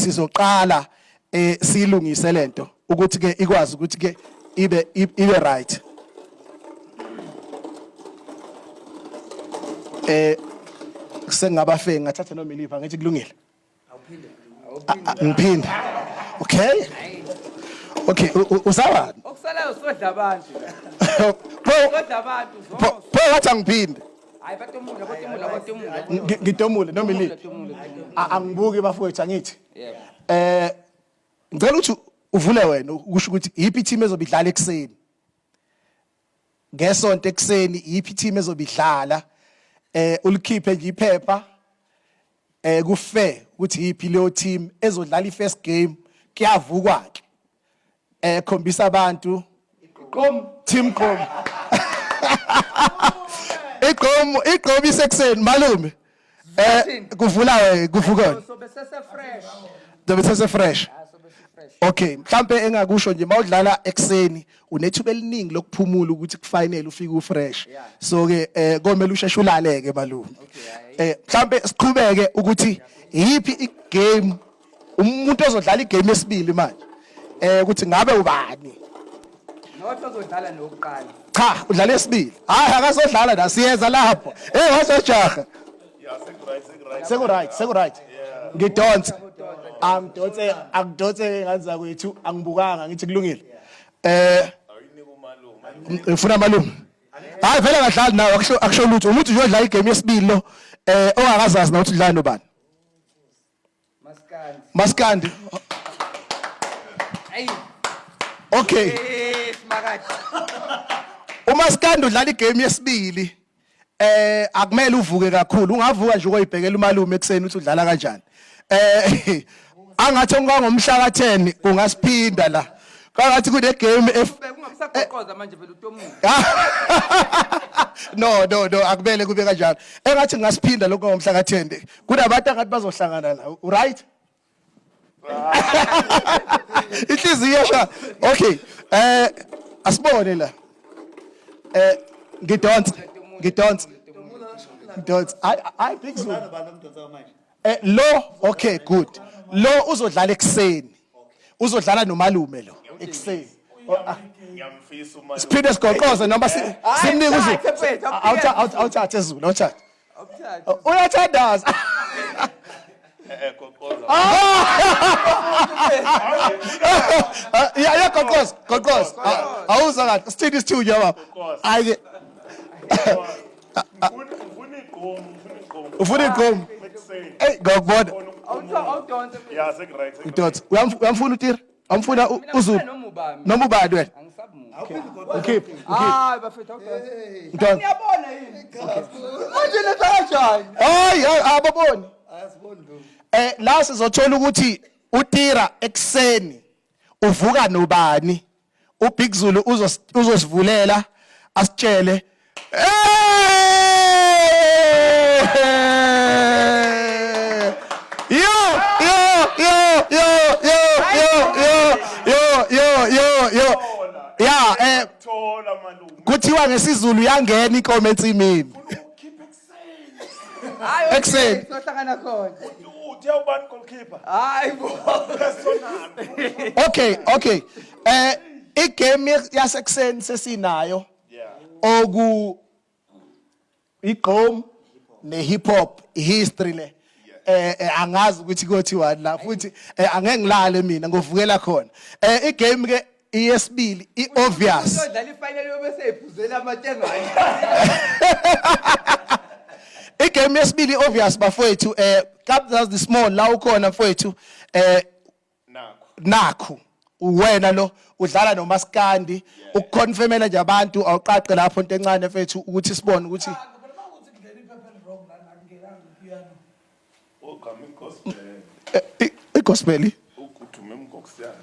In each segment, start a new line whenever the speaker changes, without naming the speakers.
Sizoqala siyilungise lento ukuthi ke ikwazi ukuthi ke ibe right. Sengingaba fair, ngathatha noma iliva, ngithi kulungile. Ngiphinde. Okay, usawani?
Okusalayo sodla abantu.
Pho
Sodla abantu.
Pho wathi angiphinde.
Hayi, batomula, batomula, batomula.
Ngitomule noma iliphi?
Tomula, tomula.
Angibuki bafowethu, angithi.
Yebo.
Ngicela ukuthi uvule wena ukusho ukuthi iyiphi team ezobe idlala ekuseni. Ngesonto ekuseni iyiphi team ezobe idlala? Ulikhiphe nje iphepha, ku fair ukuthi iyiphi leyo team ezodlala i-first game, kuyavukwa ke. Khombisa abantu
Qom.
Team Qom. Iqom, iqom isekuseni malume. Kuvula we, kuvuka.
Sobe sese fresh.
Sobe sese fresh.
Sobe sese fresh.
Okay, mhlambe engakusho nje, mawudlala ekseni unethuba eliningi lokuphumula ukuthi kufinal ufike ufresh. So ke komele usheshe ulaleke malume. Mhlambe siqhubeke ukuthi yipi igame umuntu ozodlala igame yesibili manje. Ukuthi ngabe ubani?
Not ozodlala nokuqala.
Cha, udlala esibili. Hayi, akazodlala la, siyeza lapho. Wazojaha.
Yeah, seku-right, seku-right.
Seku right, seku right. Ngidonse. Angidonse, angidonse ngane zakwethu, angibukanga, ngithi kulungile.
Awuyinike umalume.
Ngifuna malume. Hayi vele akadlali nawe, akusho lutho. Umuntu uyodlala igame yesibili lo, ongakazazi nawe ukuthi udlala nobani.
Maskandi.
Maskandi.
Ayi.
Okay.
Simakade.
Umaskandi udlala igame yesibili. Akumele uvuke kakhulu, ungavuka nje ukoyibhekela umalume ekseni uthi udlala kanjani. Angathi ongangomhla ka10 ungasiphinda la. Kangathi kune game
Ungakusagoqoza manje phela utomuka.
No, no, no, akumele kube kanjalo. Engathi ngasiphinda lokho ngomhla ka10. Kunabantu angathi bazohlangana la. Right? Inhliziyo sha. Okay. Asibone la. Ngidonse. Ngidonse. Ngidonse. I Big Zulu. Lo, okay, good. Lo uzodlala ekseni. Uzodlala nomalume lo ekseni.
Ngiyamfisa umalume.
Siphinde sigoqoze noma simnike uZulu.
Awuthathe mfethu,
Awuthathe Zulu, awuthathe.
Awuthathe.
Uyathandaza.
Goqoza.
Ya, ya, goqoza, goqoza. Awuza kahle. Sithini isithunywa baba?
Goqoza.
Hayi ke.
Ufuna igqomu, ufuna igqomu.
Ufuna igqomu?
Ekuseni.
Ey, ngiyakubona.
Awudonse mfethu.
Yeah, seku-right, seku-right.
Ngidonse. Uyamfuna uTira? Amfuna
Mina
uZulu.
ngifuna noma ubani.
Noma ubani wena?
Angisabi muntu.
Ukhiphe, ukhiphe.
Hayi bafethu, awudonse.
Ngidonse.
Ngiyabona yini? Manje letha kanjani?
Hayi, hayi, ababoni. La sizothola ukuthi uTira ekseni uvuka nobani. uBig Zulu uzosivulela asitshele. Yo, yo, yo, yo, yo, yo, yo, yo, yo, yo, yo. Ya,
Thola malume.
Kuthiwa ngesiZulu yangena inkomo ensimini.
Ukhiphe ekseni.
Hayi,
Ekseni.
Sohlangana khona.
Uthi awubani goalkeeper?
Hayi bo.
Personal.
Okay, okay. Igame yasekuseni sesinayo.
Yeah.
Oku igqom ne hip hop history le. Angazi ukuthi kothiwani la futhi, angeke ngilale mina, ngovukela khona. Igame ke iyesibili iobvious.
Uzodlala ifinal yobe seyiphuzela amatshengane.
Igame yesibili obvious bafowethu, Kabza the Small la ukhona mfowethu,
Nakho.
Nakho uwena lo udlala nomaskandi ukuconfirmela nje abantu, awuqaqe lapho into encane mfethu ukuthi sibone ukuthi
Ogama igospel.
Igospel.
Ugudume emgoksiyana.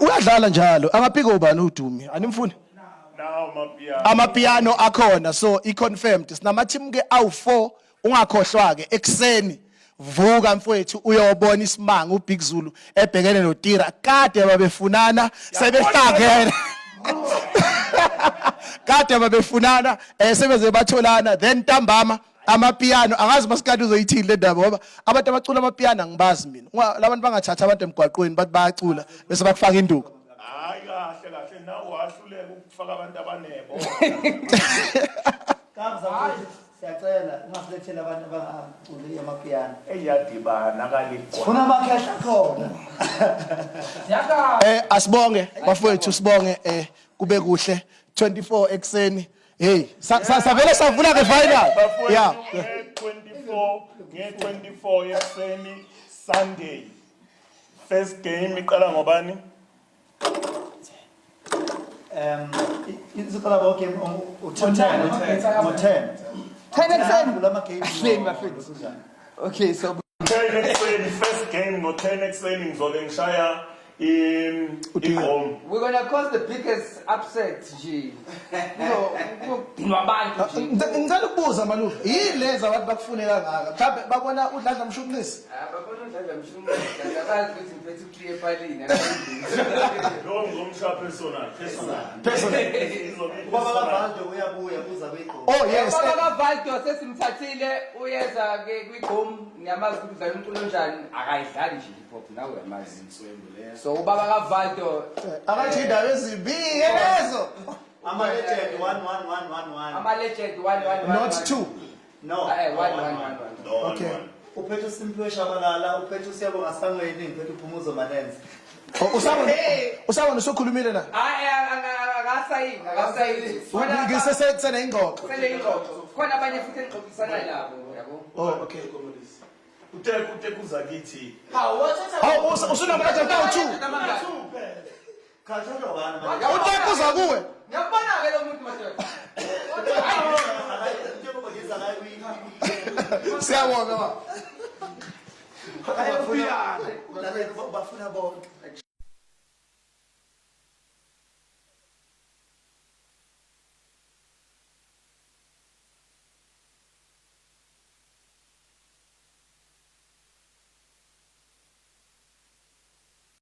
Uyadlala njalo, angapika ubani uDumi, animfuni?
Nawo amapiano.
Amapiano akhona, so i confirmed. Sinama team ke awu4, ungakhohlwa ke ekseni. Vuka mfowethu uyobona isimanga uBig Zulu ebhekene noTira. Kade babefunana sebehlangene. Kade babefunana sebeze batholana, then ntambama Amapiano angazi masikade uzoyithini le ndaba ngoba abantu abacula amapiano angibazi mina. Labantu bangathatha abantu emgwaqweni bathi bayacula bese bakufaka induku.
Hayi kahle kahle nawe wahluleka ukufaka abantu abanebo.
Kamza mfethu siyacela ungasiletheli abantu abangaculi amapiano.
Eyadibana kaligwa.
Funa amakhehla khona.
Siyakhala.
Asibonge bafowethu, sibonge, kube kuhle 24 ekseni. Hey, savele savula ke final. Yeah.
Nge-24, nge-24 ekuseni Sunday. First game iqala ngobani?
Izoqala bonke u-10, ngo-10.
10 ekuseni.
Kulama game.
Kahleni, bafethu. Okay, so
10 ekuseni first game, ngo-10 ekuseni ngizobe ngishaya igqom.
We're gonna cause the biggest upset nje. Kuzodinwa abantu nje.
Ngicela ukubuza malume, yini lezi abantu bakufune kangaka? Mhlawumbe babona uDladla Mshunqisi.
Ah, babona uDladla Mshunqisi, akazi ukuthi ngiphethe ukliye epalini.
Lo ngomsha personal.
Personal.
Izobe
Ubaba
i-personal.
kaValdo uyabuya uza kuyigqoka.
Oh yes.
Ubaba kaValdo sesimthathile, uyeza ke kwigqom, ngiyamazi ukuthi udlala umculo onjani, akayidlali nje hip hop, nawe uyamazi. So ubaba kaValdo
Akathi indawo ezimbi ke lezo.
Ama legend 1 1 1 1 1.
Ama legend 1 1 1.
Not 2.
No.
1 1 1 1.
No,
Okay.
one.
Uphethe uSimphiwe Shabalala, uphethe uSiyabonga Sangweni, uphethe uPhumuzo Manenzi.
Usabona usabona usukhulumile la.
Hayi, akasayini, akasayini. Khona
Ngisesene ingxoxo.
sele ingxoxo. Khona abanye futhi engixoxisana nabo, yabo.
Oh okay.
Utek uza kithi.
Hawu, usunama legend awu 2.
Khatshwa bani manje?
Utek uza kuwe.
Ngiyakubona ke lo muntu, madoda.
Njengoba ngiza la kwi
Siyabonga baba.
Bafuna bonke.